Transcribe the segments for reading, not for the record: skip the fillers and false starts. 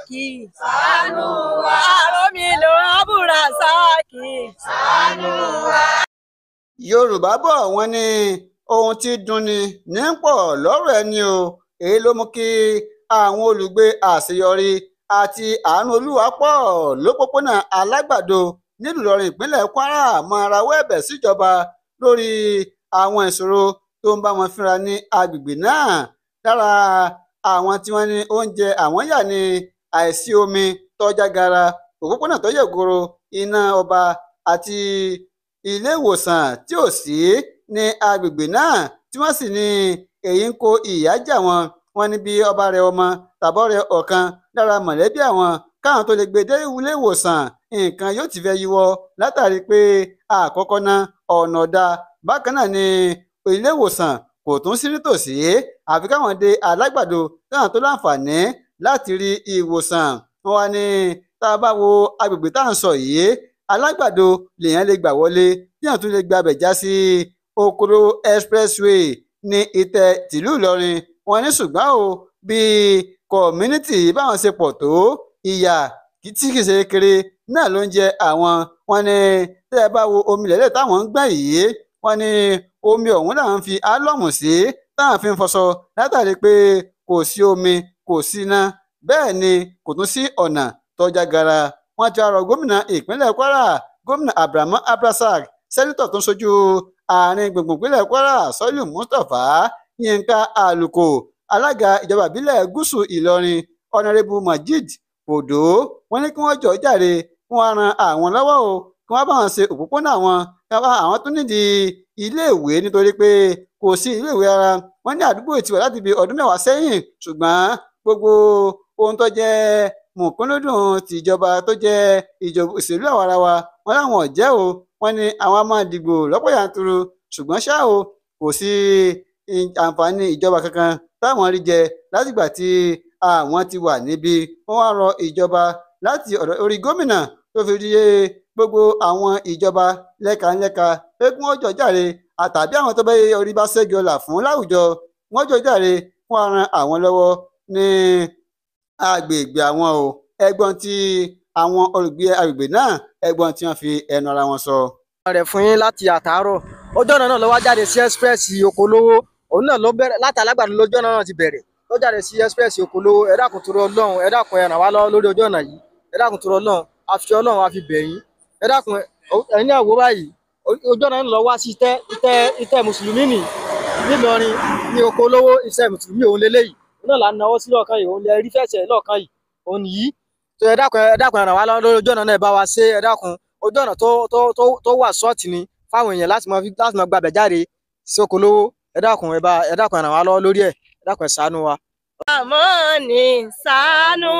Aburasaki ṣàánú wa. Àròmìlò Aburasaki ṣàánú wa. Yorùbá bọ̀ wọ́n ní ohun tí dunni ní pọ̀ lọ́rọ̀ ẹni o. Èyí ló mú kí àwọn olùgbé Àṣeyọrí àti Àánú Olúwapọ̀ lọ́pọ̀pọ̀nà Alágbàdo nílùú Ìlọrin ìpínlẹ̀ Kwara máa rawọ́ ẹ̀bẹ̀ síjọba lórí àwọn ìṣòro tó ń bá wọn fínra ní agbègbè náà. Lára àwọn tí wọ́n ní oúnjẹ àwọn yà ní àìsí omi tó jágara, òpópónà tó yẹ̀gòrò, iná ọba àti ilé ìwòsàn tí ò sí ní agbègbè náà, tí wọ́n sì ní èyí ń kó ìyà jà wọ́n. Wọ́n ní bí ọba rẹ ọmọ tàbọ̀rẹ̀ ọ̀kan lára mọ̀lẹ́bí àwọn káwọn tó lè gbé dé ilé ìwòsàn, nǹkan yóò ti fẹ́ yíwọ́ látàrí pé àkọ́kọ́ ná ọ̀nà ọ̀dà. Bákan náà ni ilé ìwòsàn kò tún sí nítòsí, àfi káwọn dé Alágbàdo káwọn tó láǹfààní láti rí ìwòsàn. Wọ́n wá ní tá a bá wo agbègbè tá à ń sọ yìí, Alágbàdo lèèyàn lè gbà wọlé, téèyàn tún lè gbabẹ̀ já sí Okoro Expressway ní Ìtẹ́ tìlú Ìlọrin. Wọ́n ní ṣùgbọ́n o, bí kọ̀mínítì báwọn ṣe pọ̀ tó, ìyà tí kì í ṣe kékeré náà ló ń jẹ àwọn. Wọ́n ní tẹ́ ẹ bá wo omi lẹ́lẹ̀ táwọn ń gbọ̀n yìí, wọ́n ní omi ọ̀hún làwọn fi álọ́ọ̀mù sí táwọn fi ń fọṣọ látàrí pé kò sí omi, kò sí iná, bẹ́ẹ̀ ni kò tún sí ọ̀nà tó jágara. Wọ́n ti rọ gómìnà ìpínlẹ̀ Kwara, gómìnà Abrahamu Abrasak, sẹ́nitọ̀ tó ń ṣojú àárín gbùngbùn ìpínlẹ̀ Kwara, Sọ́lù Mustapha, Yínká Àlùkò, alága ìjọba ìbílẹ̀ gúúsù Ìlọrin, Ọ̀nàrẹ́bù Majid Odo. Wọ́n ní kí wọ́n jọ̀ọ́ jàre, kí wọ́n ran àwọn lọ́wọ́ o, kí wọ́n bá wọn ṣe òpópónà wọn, kí àwọn tó nídìí iléèwé nítorí pé kò sí iléèwé ara. Wọ́n ní àdúgbò ti wà láti bí ọdún 10 sẹ́yìn, ṣùgbọ́n gbogbo ohun tó jẹ́ mùkúndùn tìjọba tó jẹ́ ìjọba òṣèlú àwarawa wọn láwọn ò jẹ́ o. Wọ́n ní àwọn máa dìgbò lọ́pọ̀ yanturu, ṣùgbọ́n ṣá o, kò sí àǹfààní ìjọba kankan táwọn rí jẹ látìgbà tí àwọn ti wà níbí. Wọ́n wá rọ ìjọba láti ọ̀dọ̀ orí gómìnà tó fi rí gbogbo àwọn ìjọba lẹ́kànlẹ́ka pé kí wọ́n jọ jàre, àtàbí àwọn tó bá orí bá ṣẹ́gi ọlà fún láwùjọ, wọ́n jọ jàre wọ́n ran àwọn lọ́wọ́ ní agbègbè àwọn o. Ẹ̀gbọ́n tí àwọn olùgbé agbègbè náà, ẹ̀gbọ́n tí wọ́n fi ẹnu ara wọn sọ. Rẹ̀ fún yín láti àtàárọ̀, ojú ọ̀nà náà ló wá jáde sí express Okolówó. Òun náà ló bẹ̀rẹ̀ láti Alágbàdo lójú ọ̀nà náà ti bẹ̀rẹ̀ ló jáde sí express Okolówó. Ẹ dákun torí Ọlọ́run, ẹ dákun ẹ ràn wá lọ́wọ́ lórí ojú ọ̀nà yìí. Ẹ dákun torí Ọlọ́run, a fi Ọlọ́run a fi bẹ̀ yín. Ẹ dákun ẹ̀yin náà wò báyìí, ojú ọ̀nà náà lọ wá sí ìtẹ́ mùsùlùmí nì nílọrin ní Okolówó. Iṣẹ́ mùsùlùmí òun leléyìí, òun náà là ń nawọ́ sí lọ́ọ̀kan yìí, òun lè rí fẹ̀sẹ̀ lọ́ọ̀kan yìí, òun yìí. Tó ẹ dákun, ẹ dákun ẹ ràn wá lọ́wọ́ lórí ojú ọ̀nà náà, ẹ bá wa ṣe. Ẹ dákun, ojú ọ̀nà tó wà ṣọ́ọ̀tì ni fáwọn èèyàn láti máa gbàbẹ̀ jáde sí Okolówó. Ẹ dákun, ẹ dákun ẹ ràn wá lọ́wọ́ lórí ẹ̀. Ẹ dákun ẹ ṣàánú wa. Àmọ́ni ṣàánú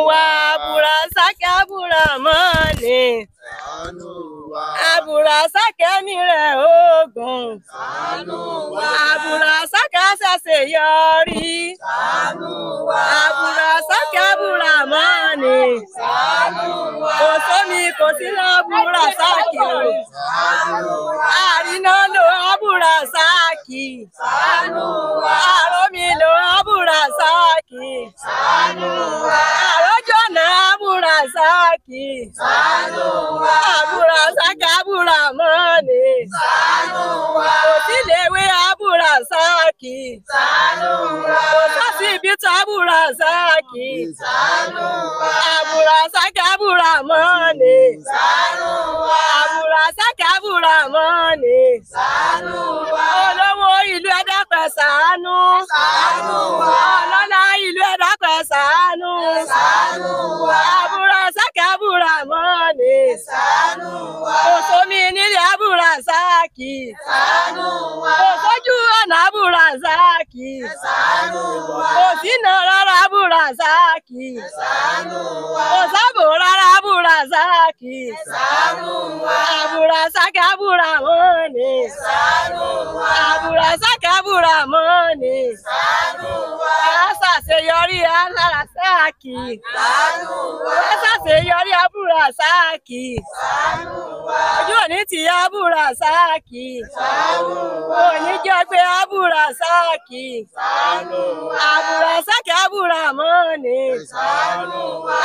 wa, Aburasaki Aburamọ́ni ṣàánú wa, Aburasaki ẹ̀mí rẹ̀ ogun ṣàánú wa, Aburasaki ṣẹ̀ṣẹ̀ yọrí ṣàánú wa, Aburasaki Aburamọ́ni ṣàánú wa, kò sómi kò sí láburasaki o, ṣàánú wa, àríná ló Aburasaki ṣàánú wa, àrómi ló Aburasaki ṣàánú wa, àrójọ́nà Aburasaki ṣàánú wa, Aburasaki Aburamọ́ni ṣàánú wa, kò síléèwé Aburasaki ṣàánú wa, kò sásìbítù Aburasaki ṣàánú wa, Aburasaki Aburamọ́ni ṣàánú wa, Aburasaki Aburamọ́ni ṣàánú wa, olówó ìlú ẹ dákun ẹ ṣàánú, ṣàánú wa, ọlọ́lá ìlú ẹ dákun ẹ ṣàánú, ṣàánú wa, Aburasaki Aburamọ́ni ṣàánú wa, kò sómi nílé Aburasaki ṣàánú wa, kò sójú ọ̀nà Aburasaki ṣàánú wa, kò sínà rárá Aburasaki ṣàánú wa, kò sábò rárá Aburasaki ṣàánú wa, Aburasaki Aburamọ́ni ṣàánú wa, Aburasaki Aburamọ́ni ṣàánú wa, aṣàṣeyọrí Aburasaki ṣàánú wa, aṣàṣeyọrí Aburasaki ṣàánú wa, ojú òní ti Aburasaki ṣàánú wa, òní jẹ́ pé Aburasaki ṣàánú wa, Aburasaki Aburamọ́ni ṣàánú wa,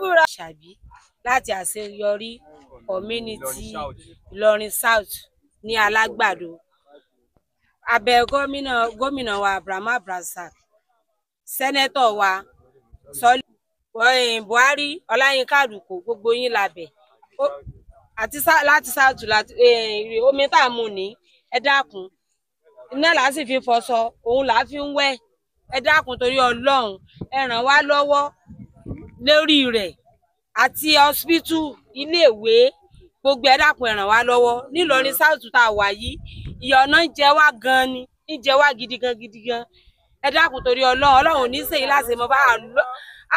Abúra. Ṣàbí láti Àṣeyọrí community Ìlọrin South ní Alágbàdo. Abẹ gómìnà wa Abraham Abrasak, sẹ́nẹ́tọ̀ wa Sọlí Buhari, Ọláyínká Àlùkò, gbogbo yín labẹ̀ àti láti South láti omi tá a mú ní, ẹ dákun, iná là á sì fi fọṣọ, òun là á fi ń wẹ̀. Ẹ dákun torí Ọlọ́run, ẹ ràn wá lọ́wọ́ lórí rẹ̀ àti hospital, iléèwé, gbogbo ẹ dákun, ẹ ràn wá lọ́wọ́ nílọrin South tá a wà yìí. Ìyà ọ̀nà ń jẹ wá gan ni, ń jẹ wá gidi gan gidi gan. Ẹ dákun torí Ọlọ́run, Ọlọ́run ò ní sèyí láti mọ bá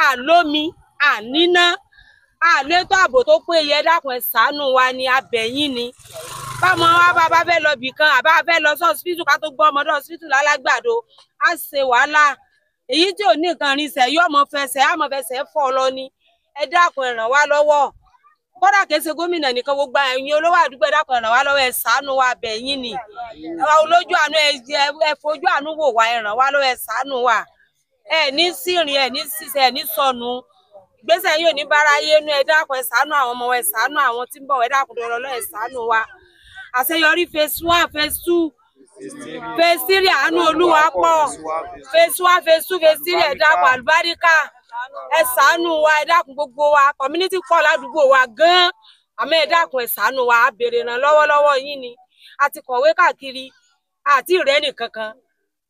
àlómi àníná àlétò ààbò tó péye. Ẹ dákun, ẹ ṣàánú wa ni, abẹ̀yìn ni. Báwọn wa bá bá fẹ́ lọ bìkan àbá fẹ́ lọ sí hospital, ká tó gbọ́ ọmọdé hospital lálágbàdo, á ṣe wàhálà. Èyí tí ò ní nǹkan rinṣẹ́ yóò mọ fẹsẹ̀, á mọ fẹsẹ̀ fọ́ lọ ni. Ẹ dákun, ẹ ràn wá lọ́wọ́. Kódà kìí ṣe gómìnà nìkan, gbogbo ẹ̀yin olówó àdúgbò, ẹ dákun, ẹ ràn wá lọ́wọ́, ẹ ṣàánú wa, abẹ̀yìn ni. Olójú àánú, ẹ fojú àánú wò wá, ẹ ràn wá lọ́wọ́, ẹ ṣàánú wa. Ẹ ní sírìn, ẹ ní sísẹ, ẹ ní sọnù, ìgbésẹ̀ yóò ní bára yé nú. Ẹ dákun, ẹ ṣàánú àwọn ọmọ wa, ẹ ṣàánú àwọn tí ń bọ̀. Ẹ dákun tó lọ, ẹ ṣàánú wa. Àṣeyọrí phase 1, phase 2, phase 3, àánú Olúwa pọ̀, phase 1, phase 2, phase 3. Ẹ dákun, àlùbáríkà, ẹ ṣàánú wa. Ẹ dákun, gbogbo wa, community pọ̀ ládùúgbò wa gan-an, àmọ́ ẹ dákun, ẹ ṣàánú wa. A béèrè ràn lọ́wọ́lọ́wọ́ yín ni. A ti kọ̀wé káàkiri àti ìrẹ́ nìkankan,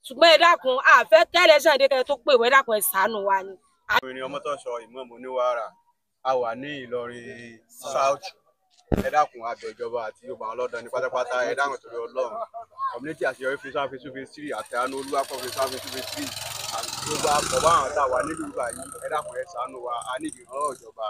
ṣùgbọ́n ẹ dákun, àfẹ́ kẹ́lẹ́ ṣàǹdékẹ́ tó pè wọ́n. Ẹ dákun, ẹ ṣàánú wa ni. Ìrìn Ọmọtọ́ṣọ Ìmọ̀ọ́mù Oníwàrà, a wà ní Ìlọrin South. Ẹ dákun, abẹ ìjọba àti Yorùbá ọlọ́dàn ní pátápátá. Ẹ dákun torí Ọlọ́run, community Àṣeyọrí phase 1, phase 2, phase 3 àti Àánú Olúwapọ̀ phase 1, phase 2, phase 3 àti gbogbo àpọ̀bá àwọn tá a wà nílùú ìgbà yìí, ẹ dákun, ẹ ṣàánú wa. A ní ìrànlọ́wọ́ ìjọba.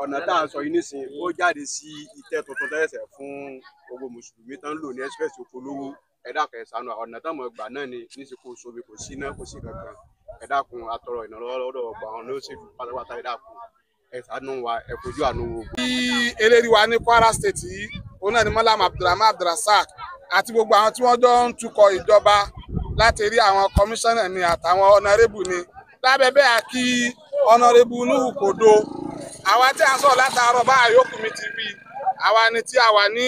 Ọ̀nà tá à ń sọ yìí nísìnyí, ó jáde sí ìtẹ́ tuntun tẹ́sẹ̀ fún gbogbo mùsùlùmí tán ń lò ní express Okolówó. Ẹ dákun, ẹ ṣàánú wa. Ọ̀nà táwọn gbà náà ni níṣẹ́, kò sómi, kò sí iná, kò sí kankan. Ẹ dákun, atọrọ ìrànlọ́wọ́ lọ́dọ̀ ọgbà àwọn olóṣèlú pátápátá. Ẹ dákun, ẹ ṣàánú wa, ẹ fojú àánú wo. Bí eléri wa ní Kwara State yìí, òun náà ni Malam Abdulrahman Abdulrasaq àti gbogbo àwọn tí wọ́n jọ ń tukọ̀ ìjọba, láti rí àwọn kọmíṣánná ni àtàwọn honourable ni. Lábẹ́ bẹ́ẹ̀, a kí Honourable Nuhu Kodo. Àwa tí a ń sọ̀rọ̀ látàárọ̀ bá àyókù mi ti rí, àwa ni tí a wà ní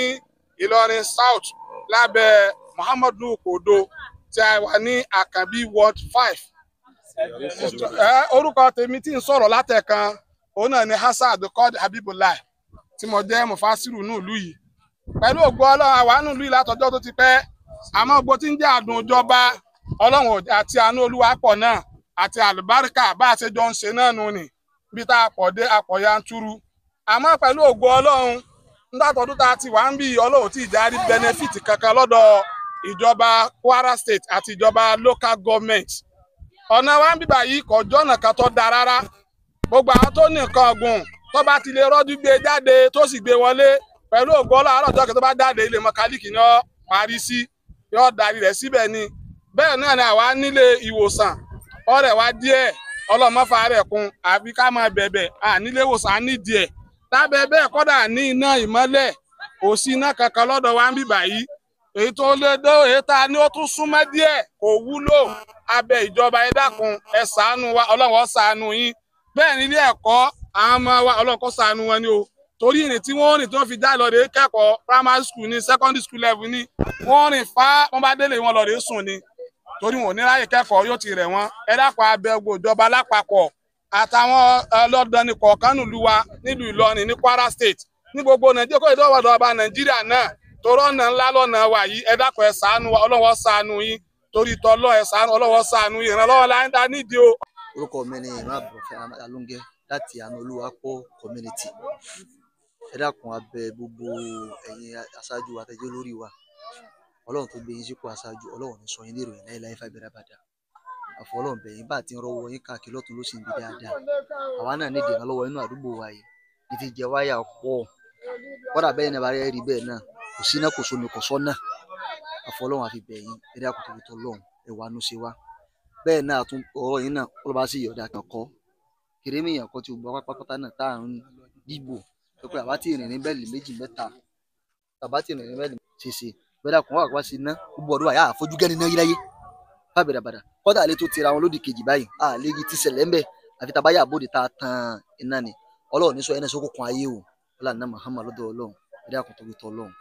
Ìlọrin South lábẹ́ Muhammad Nuhu Kodo, tí a wà ní Àkànbí Ward 5. Orúkọ tèmi tí ń sọ̀rọ̀ látẹ̀kan, òun náà ni Hasan Abdulkadir Habibullah, tí mo jẹ́ mufasiru ní ìlú yìí. Pẹ̀lú ògo Ọlọ́run, àwa nínú ìlú yìí látọjọ́ tó ti pẹ́, àmọ́ gbogbo tí ń jẹ́ àdùn ìjọba Ọlọ́run àti àánú Olúwapọ̀ náà àti àlùbáríkà bá a ṣe jọ ń ṣe náà nù ní bí tá a pọ̀ dé apọ̀ yanturu. Àmọ́ pẹ̀lú ògo Ọlọ́run, nígbàtọ́dún tá a ti wà ń bí, Ọlọ́run tí ìjà rí benefit kankan lọ́dọ̀ ìjọba Kwara State àti ìjọba local government. Ọ̀nà wa ń bíbà yìí kò jọ́nà kan tó da rárá. Gbogbo àwọn tó ní nǹkan ọ̀gùn tó bá ti lè rọ́jú gbé jáde tó sì gbé wọlé, pẹ̀lú ògo Ọlọ́run, àárọ̀ ọjọ́ kí tó bá jáde, ilé mọ̀kálíkì ni ó parí sí, yóò darí rẹ̀ síbẹ̀ ni. Bẹ́ẹ̀ náà ni àwa nílé ìwòsàn ọ̀rẹ́ wa díẹ̀, ọlọ́mọ́fà rẹ̀ kún, àbí ká máa bẹ̀bẹ̀ à nílé ìwòsàn á ní díẹ̀. Lábẹ́ bẹ́ẹ̀, kọ́dà ní iná ìmọ́lẹ̀, kò sí iná kankan lọ́dọ̀ wa ń bíbà yìí. Èyí tó lé dé, èyí tá a ní ó tún súnmọ́ díẹ̀, kò wúlò. Abẹ ìjọba, ẹ dákun, ẹ ṣàánú wa, Ọlọ́run ó ṣàánú yín. Bẹ́ẹ̀ ní ilé ẹ̀kọ́ àwọn ọmọ wa, Ọlọ́run kó ṣàánú wọn ni o, torí ìrìn tí wọ́n rìn tí wọ́n fi dá lọ rèé kẹ́kọ̀ọ́, primary school ní secondary school level ní, wọ́n rìn fá, wọ́n bá délé wọn lọ rèé sùn ni, torí wọn ò ní ráyè kẹ́kọ̀ọ́, yóò ti rẹ̀ wọ́n. Ẹ dákun, abẹ gbogbo ìjọba lápapọ̀ àtàwọn ọlọ́dọni kọ̀ọ̀kan nílùú wa, nílùú Ìlọrin, ní Kwara State, ní gbogbo Nàìjíríà, kó ìdọ́wọ́dọ̀ ọba Nàìjíríà náà, torí ọ̀nà ńlá lọ́nà wa yìí. Ẹ dákun, ẹ ṣàánú wa, Ọlọ́run ó ṣàánú yín. Torí tọ́lọ́, ẹ ṣàánú, Ọlọ́run ó ṣàánú yín. Ìrànlọ́wọ́ la ń dá nídìí o. Orúkọ mi ni Imam Abdulrafẹ́ Alóńgẹ́ láti Àánú Olúwapọ̀ community. Ẹ dákun, abẹ gbogbo ẹ̀yin aṣáájú wa tẹ́jọ́ lórí wa, Ọlọ́run tó gbé yín sípò aṣáájú, Ọlọ́run ní sọ yín lérò yín láéláé fàbẹ́rẹ́ bàdà. Àfọ Ọlọ́run bẹ̀yìn bá ti ń rọ́wọ́ yín káàkiri lọ́tún ló sì ń bí dáadáa. Àwa náà nídìí ìrànlọ́wọ́ inú àdúgbò wa yìí ní ti jẹ wáyà pọ̀, kọ́dà bẹ́ẹ̀ náà bá rí bẹ́ẹ̀ náà, kò sí iná, kò sómi, kò sọ́nà. Àfọ Ọlọ́run àfi bẹ̀yìn, ẹ dákun tóbi tọ́ lọ́hùn, ẹ wà nù ṣe wá bẹ́ẹ̀ náà. Tún ọ̀rọ̀ yín náà ọlọ́ba sì yọ̀ọ̀dà kan kọ́ kèrémìyàn kan tí o gbọ́ pátápátá náà tá à ń dìbò sọ pé àbá tí ìrìn ní bẹ́ẹ̀lì méjì mẹ́ta, àbá tí ìrìn ní bẹ́ẹ̀lì ṣèṣe bẹ́ẹ̀ dàkún wà wá sí iná gbogbo ọdún àyà àfojúgẹ́ni náà yíláyé fàbẹ̀rẹ̀bàdà, kọ́dà àlẹ́ tó tira wọn lódì kejì báyìí àlẹ́ yìí ti ṣẹlẹ̀ ńbẹ̀, àfi tá a bá yà bóde tá a tan iná ni. Ọlọ́run ní sọ ẹni sọ́kùnkùn ayé o. Ọlọ́run náà Muhammad lọ́dọ̀ Ọlọ́run. Ẹ dákun torí tọ́ Ọlọ́run.